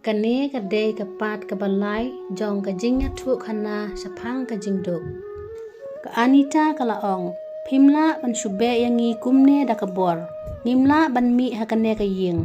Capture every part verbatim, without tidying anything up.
Kane ka dei ka part kaba lai jong ka jingïathuhkhana shaphang ka jingduk. Ka Anita ka la ong, phim lah ban shu beh ïa ngi kumne da ka bor. Ngim lah ban mih ha kane ka ïing.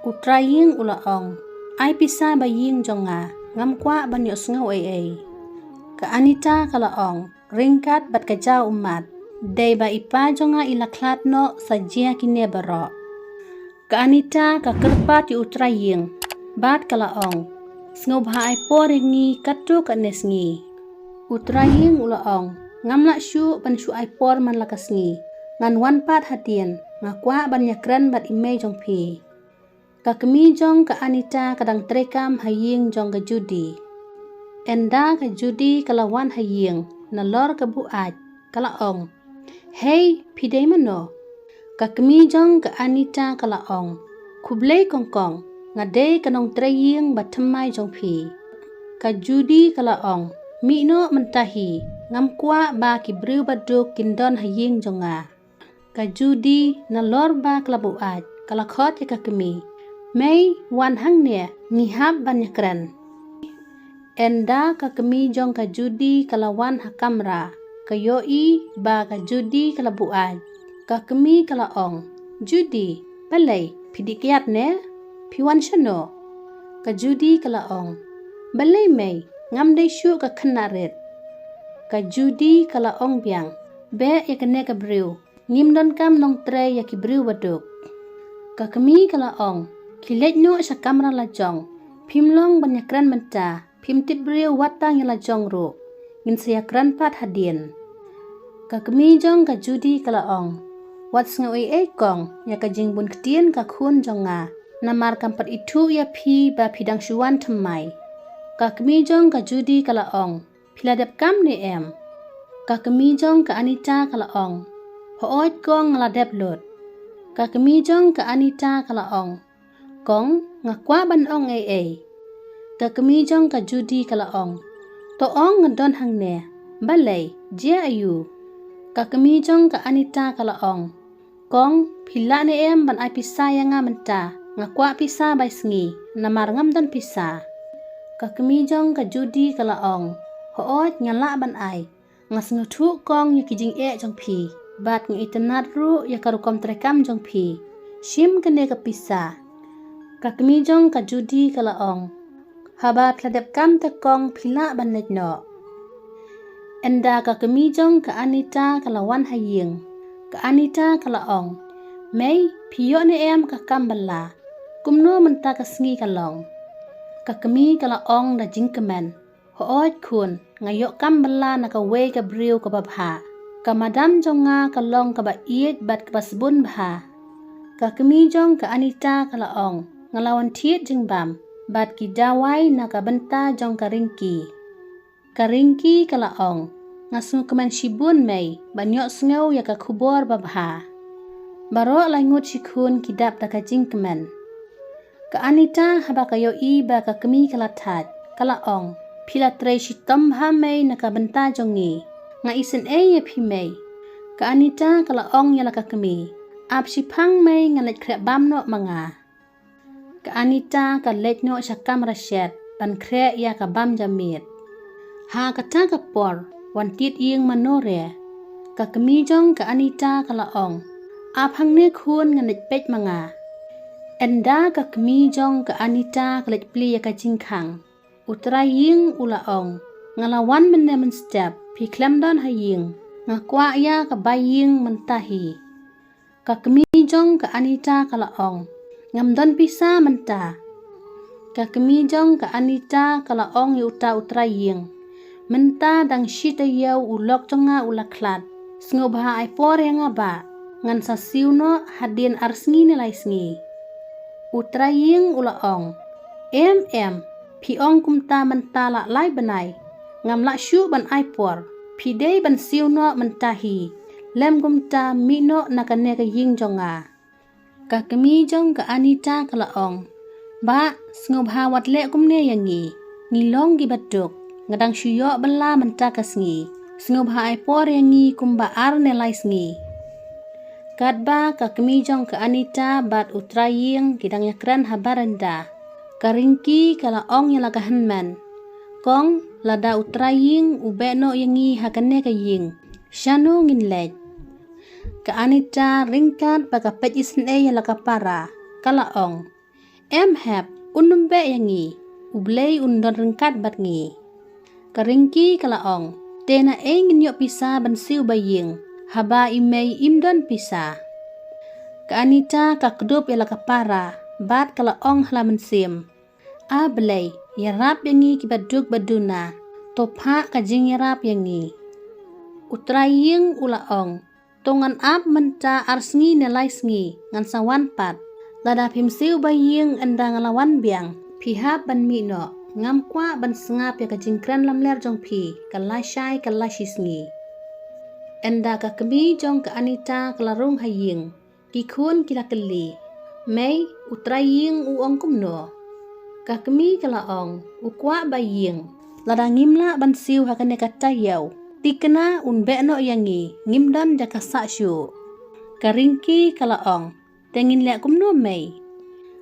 U trai ïing u la ong, ai pisa ba ïing jong nga, ngam kwah ban ïohsngew ei ei. Ka Anita ka la ong, ryngkat bad ka jaw ummat, dei ba i pa jong nga i la khlad noh sa jia kine baroh. Ka Anita ka kyrpad ïa u trai ïing bad ka la ong, sngewbha ai por ïa ngi katto katne sngi. U trai ïing u la ong, ngam lah shuh ban shu ai por man la ka sngi. Ngan wan pat hadien, nga kwah ban ïakren bad i mei jong phi. Ka kmie jong ka Anita ka dang treikam ha ïing jong ka Judy. Ynda ka Judy ka la wan ha ïing nalor ka buaid, ka la ong, hei, phi dei mano? Ka kmie jong ka Anita ka la ong, khublei kong kong, nga dei ka nongtrei ïing ba thymmai jong phi. Ka Judy ka la ong, mih noh mynta hi, ngam kwah ba ki briew ba duk kin don ha ïing jong nga. Ka Judy nalor ba ka la buaid, ka la khot ïa ka kmie, mei, wan hangne, ngi hap ban ïakren. Ynda ka kmie jong ka Judy ka la wan ha kamra, ka ïohi ba ka Judy ka la buaid. Ka kmie ka la ong, Judy, balei, phi dih kiad ne? Phi wan shano? Ka Judy ka la ong, balei mei, ngam dei shuh ka khynnah rit. Ka Judy ka la ong biang, beh ïa kane ka briew, ngim donkam nongtrei ïa ki briew ba duk. Ka kmie ka la ong, khie leit noh sha kamra la jong, phim long ban ïakren mynta, phim tip briew wat tang ïa la jong ruh. Ngin sa ïakren pat hadien. Ka kmie jong ka Judy ka la ong, wat sngew ei ei kong ïa ka jingbun ktien ka khun jong nga, namar kam pat ithuh ïa phi ba phi dang shu wan thymmai. Ka kmie jong ka Judy ka la ong, phi la dep kam ne em? Ka kmie jong ka Anita ka la ong, hooid kong, nga la dep lut. Ka kmie jong ka Anita ka la ong, kong, nga kwah ban ong ei ei. Ka kmie jong ka Judy ka la ong, to ong, nga don hangne. Balei, jia aïu? Ka kmie jong ka Anita ka la ong, kong, phi lah ne em ban ai pisa ïa nga mynta? Nga kwah pisa bai sngi, namar ngam don pisa. Ka kmie jong ka Judy ka la ong, hooid, nga lah ban ai. Nga sngewthuh kong ïa ki jingeh jong phi, bad nga itynnad ruh ïa ka rukom treikam jong phi. Shim kane ka pisa. Ka kmie jong ka Judy ka la ong, haba phi la dep kam te kong, phi lah ban leit noh. Ynda ka kmie jong ka Anita ka la wan ha ïing, ka Anita ka la ong, mei, phi ïoh ne em ka kam bylla? Kumno mynta ka sngi ka long? Ka kmie ka la ong da jingkmen, hooid khun, nga ïoh kam bylla na kawei ka briew kaba bha. Ka madam jong nga ka long kaba ïeit bad kaba sbun bha. Ka kmie jong ka Anita ka la ong, nga la wan thied jingbam bad ki dawai na ka bynta jong ka Ringki. Ka Ringki ka la ong, nga sngewkmen shibun mei ban ïohsngew ïa ka khubor babha. Baroh laingut shi khun ki dap da ka jingkmen. Ka Anita haba ka ïohi ba ka kmie ka la thait, ka la ong, phi la trei shitom bha mei na ka bynta jong ngi. Nga isynei ïa phi mei. Ka Anita ka la ong ïa la ka kmie, ap shiphang mei, ngan leit khreh bam noh ma nga. Ka Anita ka leit noh sha kamra shet ban khreh ïa ka bam ja miet. Ha kata ka por wan tied ïing mano re. Ka kmie jong ka Anita ka la ong, ap hangne khun, ngan leit peit ma nga. Ynda ka kmie jong ka Anita ka leit plie ïa ka jingkhang, u trai ïing u la ong, nga la wan mynne mynstep, phi khlem don ha ïing. Nga kwah ïa ka bai ïing mynta hi. Ka kmie jong ka Anita ka la ong, ngam don pisa mynta. Ka kmie jong ka Anita ka la ong ïa uta u trai ïing, mynta dang shi taïew u lok jong nga u la khlad. Sngewbha ai por ïa nga bah, ngan sa siew noh hadien ar sngi ne lai sngi. U trai ïing u la ong, em em, phi ong kumta mynta la lai bnai. Ngam lah shuh ban ai por. Phi dei ban siew noh mynta hi. Lem kumta mih noh na kane ka ïing jong nga. Ka kmie jong ka Anita ka la ong, bah, sngewbha wat leh kumne ïa ngi. Ngi long kiba duk. Nga dang shu ïoh bylla mynta ka sngi. Sngewbha ai por ïa ngi kumba ar ne lai sngi. Katba ka kmie jong ka Anita bad u trai ïing ki dang ïakren ha baranda, Ka Ringki ka la ong ïa la ka hynmen, "Kong, lada u trai ïing u beh noh ïa ngi ha kane ka ïing, shano ngin leit?" Ka Anita ryngkat ba ka peit isynei ïa la ka para, ka la ong, "Em hep, un ym beh ïa ngi, U Blei un don ryngkat bad ngi." Ka Ringki ka la ong, "Te na ei ngin ïoh pisa ban siew ba ïing, haba i mei im don pisa?" Ka Anita ka kdup ïa la ka para, bad ka la ong ha la mynsiem, "A Blei, ïarap ïa ngi kiba duk ba duna, to phah ka jingïarap ïa ngi." U trai ïing u la ong, "To ngan ap mynta ar sngi ne lai sngi, ngan sa wan pat. Lada phim siew ba ïing ynda nga la wan biang, phi hap ban mih noh, ngam kwah ban sngap ïa ka jingkren lamler jong phi, ka lashai ka lashisngi." Ynda ka kmie jong ka Anita ka la rung ha ïing, ki khun ki la kylli, "Mei, u trai ïing u ong kumno?" Ka kmie ka la ong, "U kwah ba ïing. Lada ngim lah ban siew ha kane ka taïew, thikna un beh noh ïa ngi, ngim don jaka sah shuh." Ka Ringki ka la ong, "Te ngin leh kumno mei?"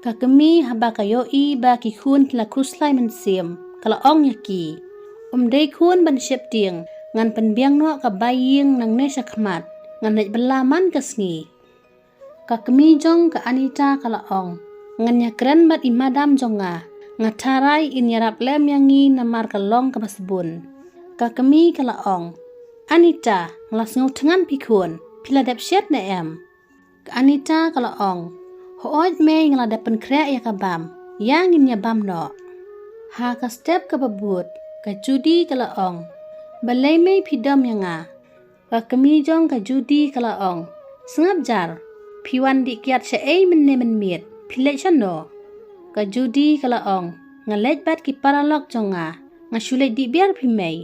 Ka kmie haba ka ïohi ba ki khun ki la khuslai mynsiem, ka la ong ïa ki, "Ym dei khun ban sheptieng, ngan pynbiang noh ka bai ïing nangne shakhmat, ngan leit bylla man ka sngi." Ka kmie jong ka Anita ka la ong, "Ngan ïakren bad i madam jong nga, nga tharai in ïarap lem ïa ngi namar ka long kaba sbun." Ka kmie ka la ong, "Anita, nga la sngew thngan phi khun, phi la dep shet ne em?" Ka Anita ka la ong, "Hooid mei, nga la dep pynkhreh ïa ka bam, ïa ngin ïa bam noh." Ha ka step kaba bud, ka Judy ka la ong, "Balei mei phi dom ïa nga?" Ka kmie jong ka Judy ka la ong, "Sngap jar, phi wan dih kiad shaei mynne mynmiet, phi leit shano?" Ka Judy ka la ong, "Nga leit bad ki paralok jong nga, nga shu leit dih biar phi mei."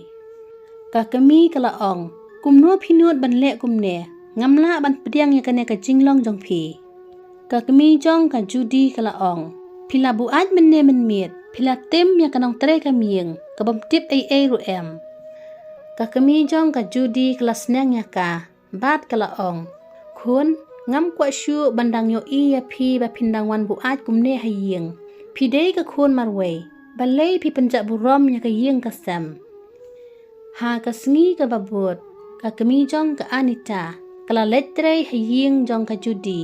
Ka kmie ka la ong, "Kumno phi nud ban leh kumne, ngam lah ban pdiang ïa kane ka jinglong jong phi." Ka kmie jong ka Judy ka la ong, "Phi la buaid mynne mynmiet, phi la tim ïa ka nongtrei kam ïing, ka bym tip ei ei ruh em." Ka kmie jong ka Judy ka la sneng ïa ka, bad ka la ong, "Khun, ngam kwah shuh ban dang ïohi ïa phi ba phin dang wan buaid kumne ha ïing. Phi dei ka khun marwei, balei phi pynjah burom ïa ka ïing ka sem?" Ha ka sngi kaba bud, ka kmie jong ka Anita ka la leit trei ha ïing jong ka Judy.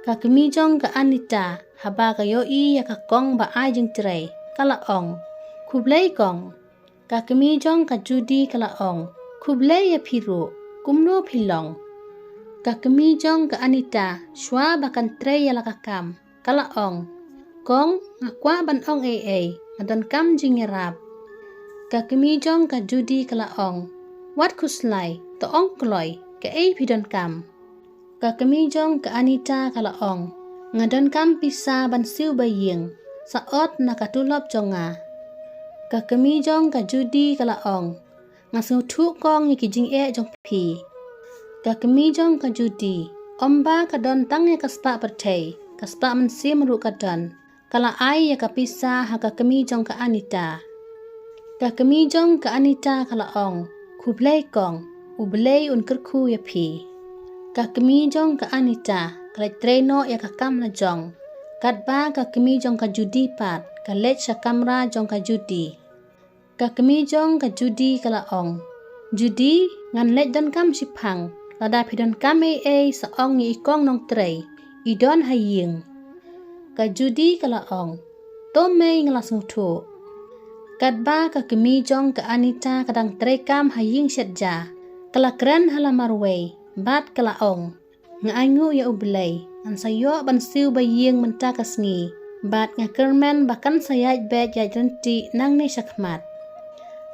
Ka kmie jong ka Anita haba ka ïohi ïa ka kong ba ai jingtrei, ka la ong, "Khublei kong." Ka kmie jong ka Judy ka la ong, "Khublei ïa phi ruh, kumno phi long?" Ka kmie jong ka Anita shuwa ba kan trei ïa la ka kam, ka la ong, "Kong, nga kwah ban ong ei ei, nga donkam jingïarap." Ka kmie jong ka Judy ka la ong, "Wat khuslai, to ong kloi, kaei phi donkam?" Ka kmie jong ka Anita ka la ong, "Nga donkam pisa ban siew ba ïing, sa ot na ka tulop jong nga." Ka kmie jong ka Judy ka la ong, "Nga sngewthuh kong ïa ki jingeh jong phi." Ka kmie jong ka Judy, ym ba ka don tang ïa ka spah pyrthei, ka spah mynsiem ruh ka don, ka la ai ïa ka pisa ha ka kmie jong ka Anita. Ka kmie jong ka Anita ka la ong, "Khublei kong, U Blei un kyrkhu ïa phi." Ka kmie jong ka Anita ka leit trei noh ïa ka kam la jong, katba ka kmie jong ka Judy pat ka leit sha kamra jong ka Judy. Ka kmie jong ka Judy ka la ong, "Judy, ngan leit donkam shiphang, lada phi donkam ei ei sa ong ïa i kong nongtrei, i don ha ïing." Ka Judy ka la ong, "To mei, nga la sngewthuh." Katba ka kmie jong ka Anita ka dang trei kam ha ïing shet ja, ka la kren ha la marwei, bad ka la ong, "Nga ainguh ïa U Blei, ngan sa ïoh ban siew ba ïing mynta ka sngi, bad nga kyrmen ba kan sa ïaid beit ïaid ryntih nangne shakhmat."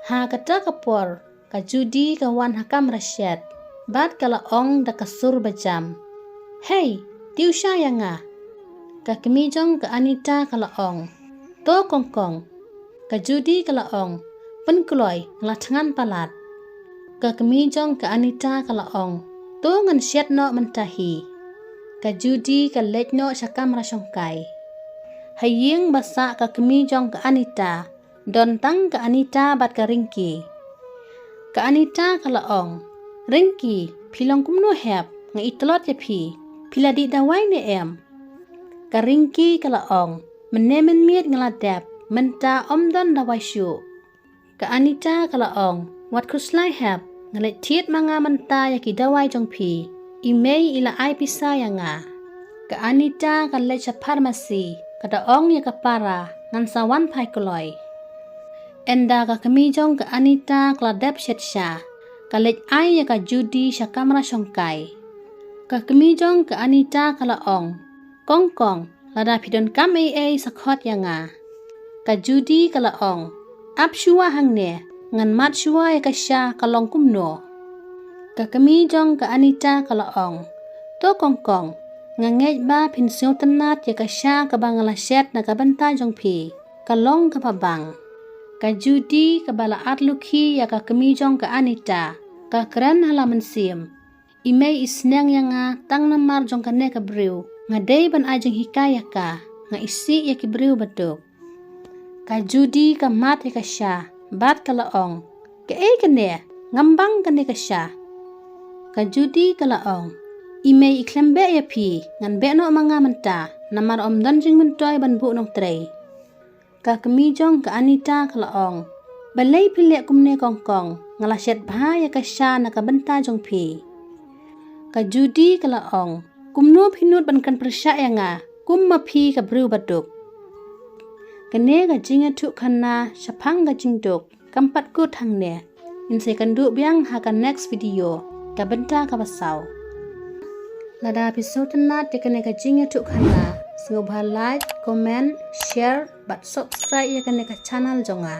Ha kata ka por, ka Judy ka wan ha kamra shet, bad ka la ong da ka sur ba jam, "Hei, tiew sha ïa nga." Ka kmie jong ka Anita ka la ong, "To kong kong." Ka Judy ka la ong, "Pynkloi, nga la thngan palat." Ka kmie jong ka Anita ka la ong, "To ngan shet noh mynta hi." Ka Judy ka leit noh sha kamra shongkai. Ha ïing ba sah ka kmie jong ka Anita, don tang ka Anita bad ka Ringki. Ka Anita ka la ong, "Ringki, phi long kumno hep, nga i tlot ïa phi, phi la dih dawai ne em?" Ka Ringki ka la ong, Mynne mynmiet nga la dep, mynta ym don dawai shuh. Ka Anita ka la ong, wat khuslai hep, nga leit thied ma nga mynta ïa ki dawai jong phi, i mei i la ai pisa ïa nga. Ka Anita ka leit sha pharmacy, ka da ong ïa ka para, ngan sa wan phai kloi. Ynda ka kmie jong ka Anita ka la dep shet sha, ka leit ai ïa ka Judy sha kamra shongkai. Ka kmie jong ka Anita ka la ong, kong kong, lada phi donkam ei ei sa khot ïa nga. Ka Judy ka la ong, ap shuwa hangne, ngan mad shuwa ïa ka sha ka long kumno. Ka kmie jong ka Anita ka la ong, to kong kong, nga ngeit ba phin sngewtynnat ïa ka sha kaba nga la shet na ka bynta jong phi, ka long kaba bang. Ka Judy kaba la artlukhi ïa ka kmie jong ka Anita, ka kren ha la mynsiem, i mei i sneng ïa nga tang namar jong kane ka briew, nga dei ban ai jinghikai ïa ka, nga isih ïa ki briew baduk. Ka Judy ka mad ïa ka sha, bad ka la ong, kaei kane, ngam bang kane ka sha. Ka Judy ka la ong, i mei i khlem beh ïa phi, ngan beh noh ma nga mynta, namar ym don jingmyntoi ban buh nongtrei. Ka kmie jong ka Anita ka la ong, balei phi leh kumne kong kong, nga la shet bha ïa ka sha na ka bynta jong phi. Ka Judy ka la ong, kumno phi nud ban kren pyrshah ïa nga, kum ma phi ka briew baduk. Kane ka jingïathuhkhana shaphang ka jingduk kam pat kut hangne. Ngin sa ïakynduh biang ha ka next video, ka bynta kaba saw. Lada phi sngewtynnat ïa kane ka jingïathuhkhana, sngewbha like, comment, share bad subscribe ïa kane ka channel jong nga.